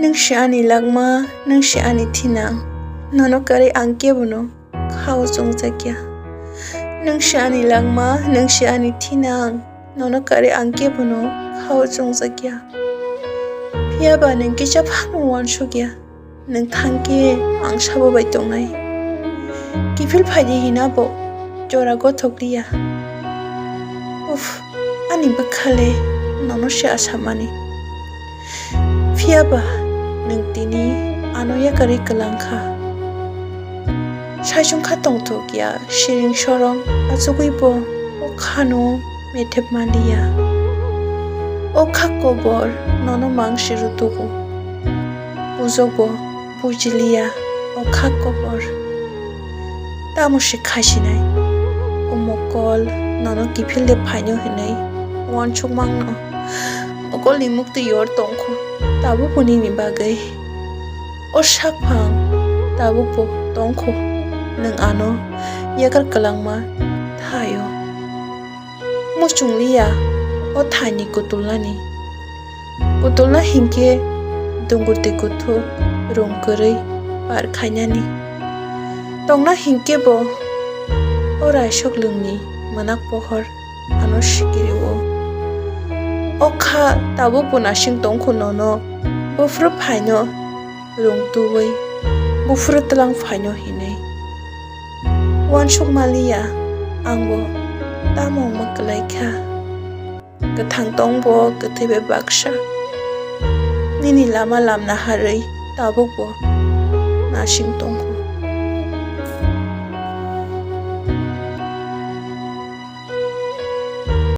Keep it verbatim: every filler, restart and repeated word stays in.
Nwng se ani langma, nwng se ani thinang. Nono kwrwi ang kebono khao chwngjakya. Nwng se ani langma, nwng se ani thinang. Nono kwrwi ang kebono khao chwngjakya. Phiyaba nwng kisa phano uansukya. Nwng thangkhe ang sabo bai tongnai. Kiphil phaidi hina bo jora gothok liya. Uff, ani bwkhale nono se asamani. Phiyaba nwng tini ano yakarwi kwlangkha. Saichung kha tongthokya siring sorong achugwi bo o khano methep manliya. O kha kobor nono mangsi rwtugo. Bujokbo bujiliya o kha kobor. Tamo se khasinai. O mokol nono kiphil de phaino hinwi uansukmangno. Mokolni muktwi yor tongkho tabukbo nini bagwi. O sakphang tabukbo tongkho nwng ano yakar kwlangma thaio. Muchung liya o thaini kutulnani. Kutulna hinkhe dungur twi kuthuk rung kwrwi par khainani. Tongna hinkhe bo o raisok lwngni mwnak pohor ano sikiri-o. O kha tabukbo nasing tongkho nono buphuru phaino rung tubui buphuru twlang phaino hinwi. Uansuk maliya angbo tamo wngma kwlai kha. Kwthang tongbo kwthwi bai baksa. Nini lama lamna harwi tabukbo nasing tongkho.